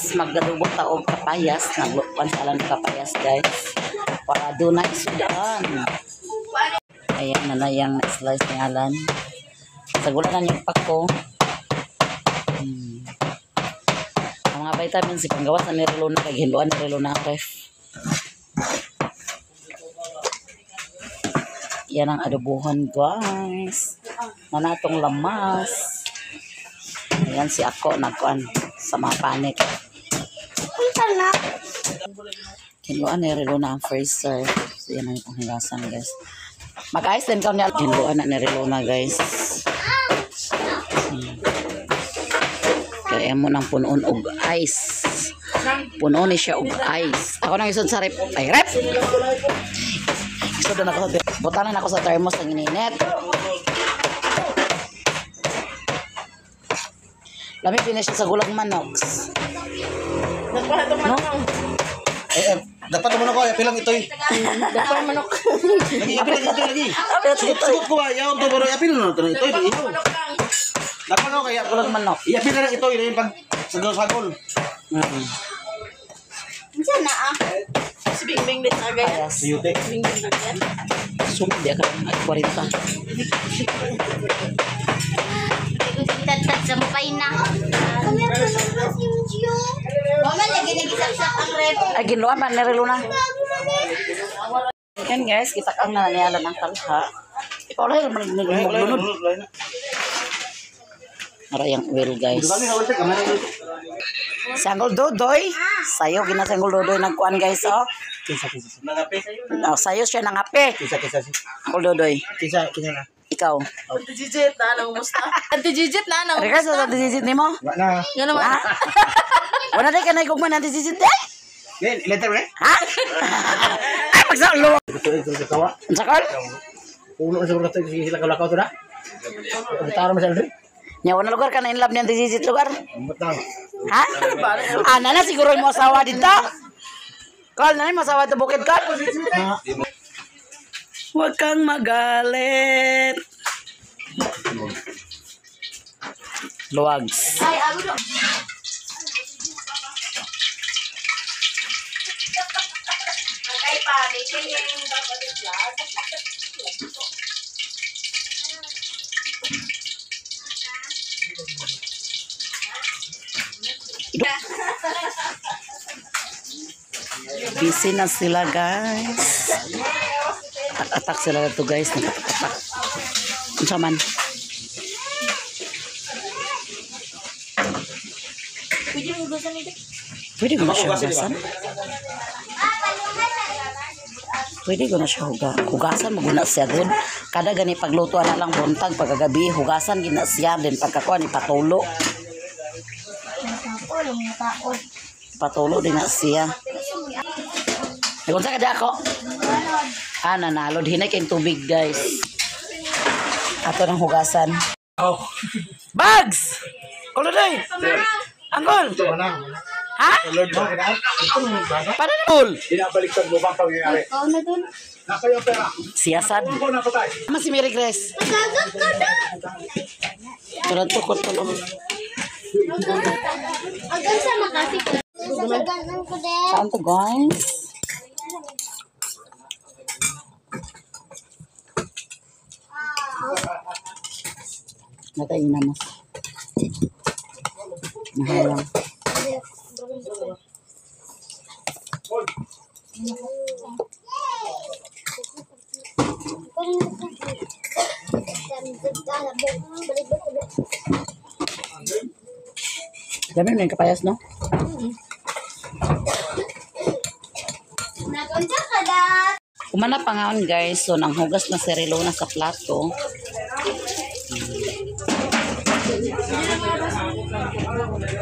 Guys, magadubo ta og kapayas, naglupan sa alang kapayas, guys. Para doon na isudan. Ayan na na yung slice ni Alan. Sagulan na yung pako. Ang mga vitamins, ipanggawas na ni Relona, kag hinluan ni Relona ang ref. Yan ang adobohan, guys. Nanatong lamas. Ayan si ako nagkuan sa mga panik. Hinluan ni Relona ang freezer. So, yan ang panghigasan, guys. Mag-ice din ka niya. Hinluan na ni Relona, guys. Kaya mo nang punoon og ice. Punoon ni siya og ice. Ako nang isod sa rep. Ay, rep! Isod na ako sa butanan ako sa thermos ang ininit. Lami finish sa gulang manok. No? Eh, dapat naman ako, pilang ito'y. Dapat manok. Lagi, pilang ito'y lagi. Sugot ko ba? Yaw, ito, pero apil na ito, ito'y. Dapat ako kaya. Gulang manok. Iapil na lang ito'y, yung pag sagol-sagol. Diyan na ah. Si Bingbing din na ganyan. Suyute. Bingbing din yan. Sumindi ka ng 40. Tattat sa mupay na. Mama, lagi nagisaksak ang rep. Ay, ginuan man ni Relona. Yan guys, kita kang nananiala ng talha. Ipaulay naman maglunod. Marayang oil, guys. Sanggol Dodoy. Sayo gina Sanggol Dodoy nagkuan, guys, oh. Kinsa, kinsa. Nangape. Oh, sayo siya nangape. Kinsa, kinsa. Sanggol Dodoy. Kinsa, kinsa na. Ikaw. Auntie Gigit na, nang musta? Auntie Gigit na, nang Regards sa Auntie Gigit nimo? Wala na. Nga naman. Ha? Wala na ka na igugman Auntie Gigit eh? Yan, letter eh? Ha? Ay, magsalo. Ito sa kawa. Unsa kol? Puno sa mga ito, sila kalakaw ito na. Taro mo sa Aldrin. Nya wala lugar ka na in love ni Auntie Gigit lugar. Butang. Ha? Ana na siguro mo asawa dito. Kol, na mo asawa dito bukid kol. Huwag kang magalit. Luwags. Ay, ako do. Busy na sila, guys. Atak-atak sila dito, guys. Nagkatak-atak. Unsa man? Pwede mo hugasan nito. Pwede ko na siya hugasan. Pwede ko na siya hugasan. Maguna siya gud. Kada gani pagluto na lang buntag pagkagabi, hugasan gina siya din pagkakuan ipatulo. Patulo din na siya. Kung sa kada ako? Ah, nanalo. Hinay kayong tubig, guys. Ato ng hugasan. Oh. Bags! Kuludoy! Angkol! Ha? Para na pool! Binabaliktad mo ba ang pangyayari? Ikaw na dun. Nasa iyo pera. Siyasad. Ako napatay. Ama si Mary Grace. Magagat ka na. Tulad to, tulad. Hanggang sa Makati ko. Sasaganan ko din. Saan to, guys? Natay na mas. Nahalang. Dami mo yung kapayas, no? Nagunta ka na. Kumana pa ngaon, guys. So, nanghugas na si Relona sa plato.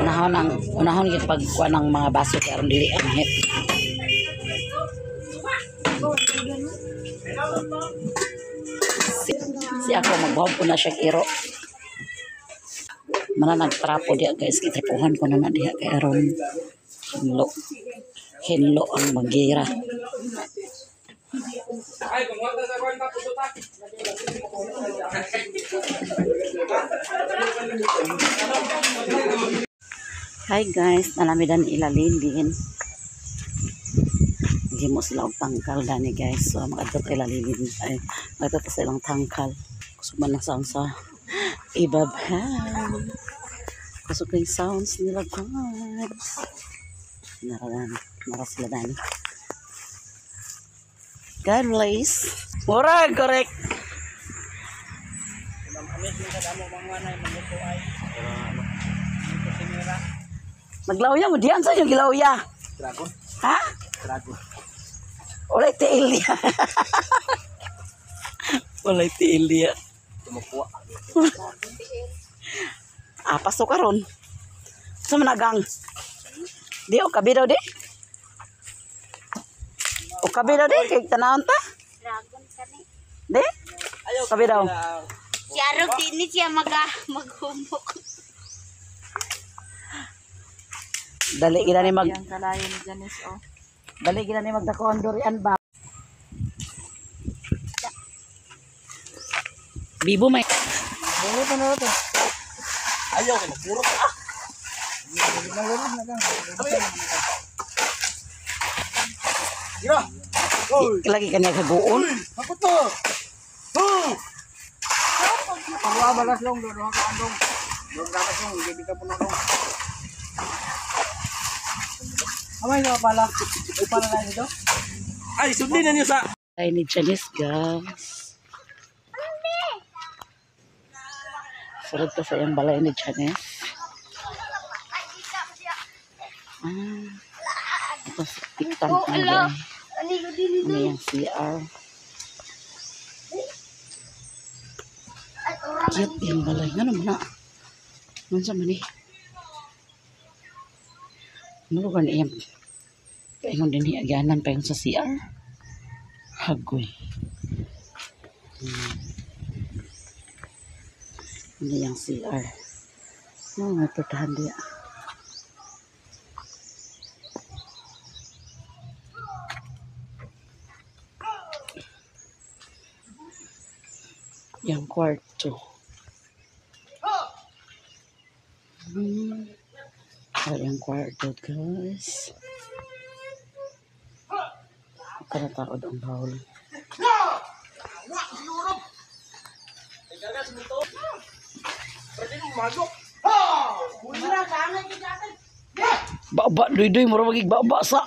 Unahon ang unahon gid pagkuha ng mga baso kay aron dili ang hit. Si ako magbuhog ko na siya iro. Mana nagtrapo diya, guys, gitripuhan ko na na diha kay aron hinlo. Hinlo ang magira. Hi guys, nalamidan ilalilin. Gimo sila og tangkal dani guys. So makadto ta ilalilin ay makadto sa ilang tangkal. Kusog man ang sound sa ibaba. Kusog kay sounds nila guys. Nara, nara sila dani. God bless. Mura, correct. Maglawya mo diyan sa inyo gilawya. Dragon. Ha? Dragon. Walay tiil niya. Walay tiil niya. Tumukuha. Ah, pasok karon. Sa managang. Di o kabi daw di. O kabi daw di kay tanawon ta. Dragon kani. Di? Kabi daw. Si Arog din siya maghumok. Dali gina ni mag Yang kalayo ni Janice, oh. dali gina ni magdako ang durian ba. Bibo may Ayaw kay magpuro ka. Ah. Gira. lagi kanya kaguon. Ako to. Ho! Pagwa balas long do ka andong. Dong dapat long hindi ka puno long. Amay na pala. Ay pala na dito. Ay sundin na niyo sa Ay ni Janice guys. Sulod ka sa iyang balay ni Janice. Ah, ito sa tiktan ko niya. Ano yung CR? Cute yung balay. Ano man na? Ano sa man eh? Ano lugar na iyang paingon din ni agyanan paingon sa CR? Hagoy. Ano yung CR? Ano may putahan diya? Yung kwarto. Ay, yung kwarto, guys. Karataod ang bowl. Ba-ba, duy-duy, mura magig ba-ba sa.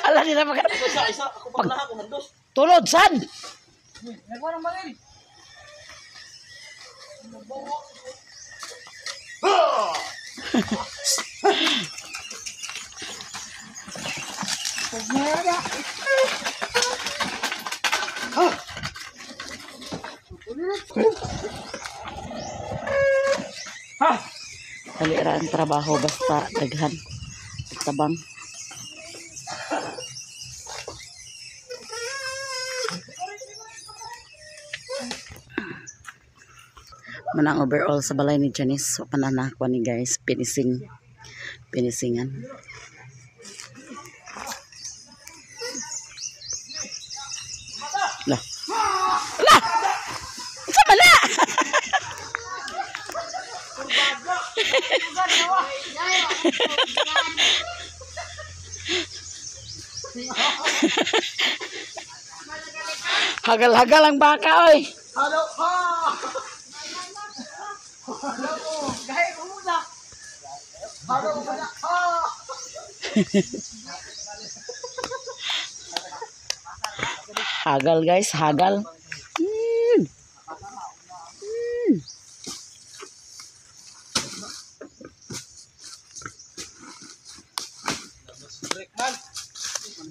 Ala nila maka... isa isa ako pa na ako handos. Tulod, san! Dali ra ang trabaho basta daghan. Tabang. Manang overall sa balay ni Janice, wa pa na nakuha ni guys, finishing. Finishingan. Lah. Lah! Sa bala! Hagal-hagal ang baka, oy. Halo. Ha! Halo. Gahi ko muna. Halo ko na. Ha! Hagal guys, hagal.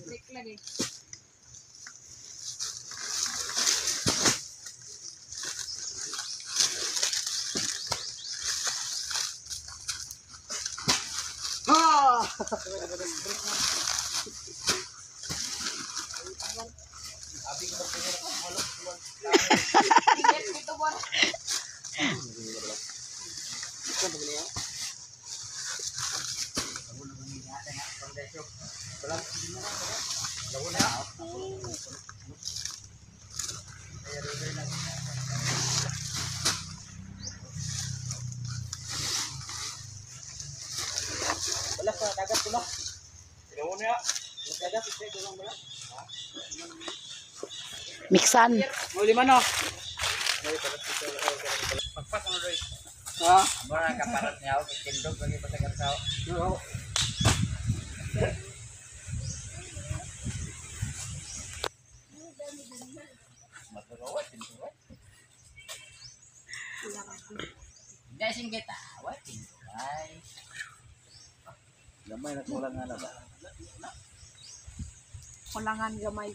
Break man. Ha! Miksan. Gamay na kulang nga na ba? Kulangan gamay.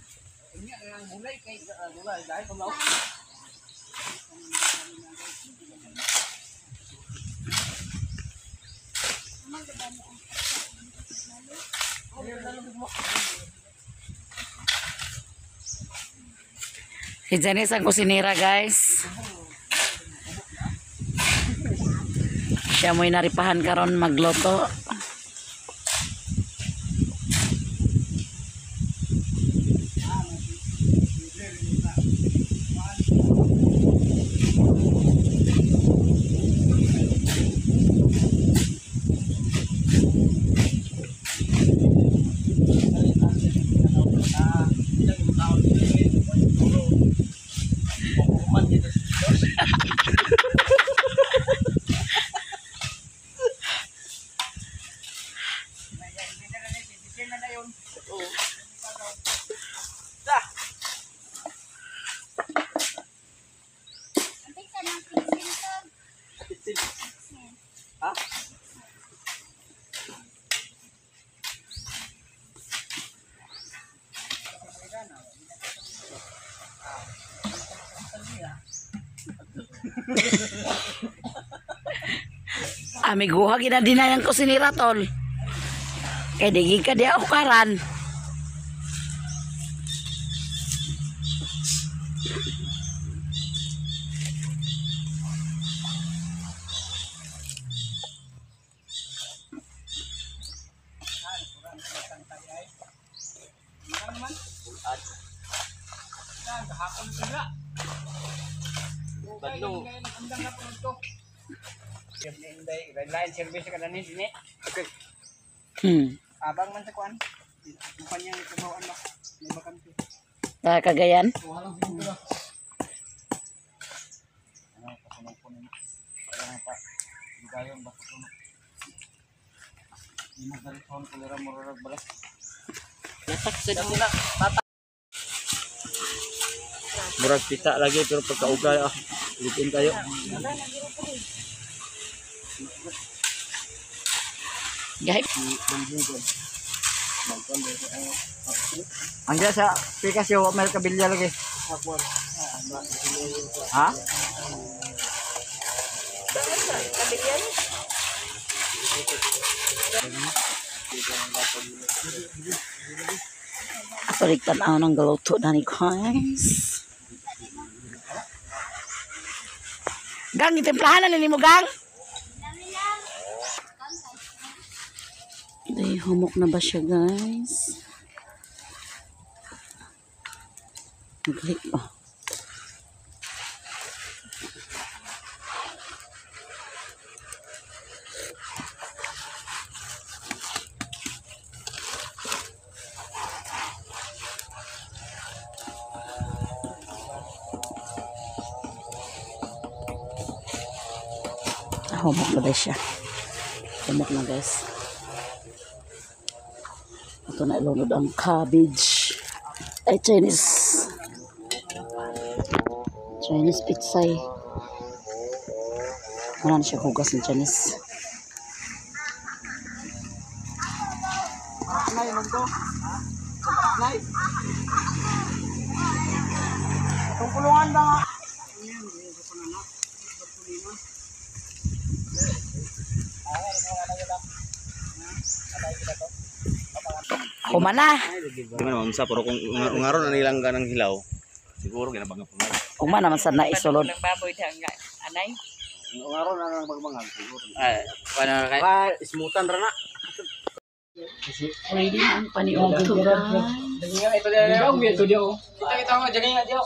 Si Janice ang kusinira, guys. Siya mo'y naripahan karon magluto. Ambit ka ng pitsin to. Amiguha ginadinayan kusinira, tol. Kay digi ka di ako karan. Badlo. Line service ka na ni sini. Abang man sa kuan. Kumpanya ikaw ba? May bakante. Ta Cagayan. Gayon ba kuno? Imo galithon kulera murag balas. Murag pita lagi pero pagkaugay ah. Lutin tayo. Gahip. Ang sa pikas yo may kabilya lagi. Ha? Ato tanaw ng galuto na ni guys. Gang, itimplahan na nimo, gang. Ay, humok na ba siya, guys? Nag-click, oh. Humok na ba siya? Humok na, guys. Ito na ilunod ang cabbage. Ay, Chinese. Chinese pitsay. Wala na siya hugas ng Chinese. Tungkulungan ba nga? Humana. Di man mamsa pero kung ungaron na nilang ganang hilaw, siguro ginabanga pa man. Humana man sa naisulod. Baboy dahil nga, anay. Ungaron na lang bagbangan siguro. Ay, paano kay? Ah, ismutan ra na. Ready na ang paniudto, guys. Ito dia. Ito dia. Kita kita nga jani nga dia.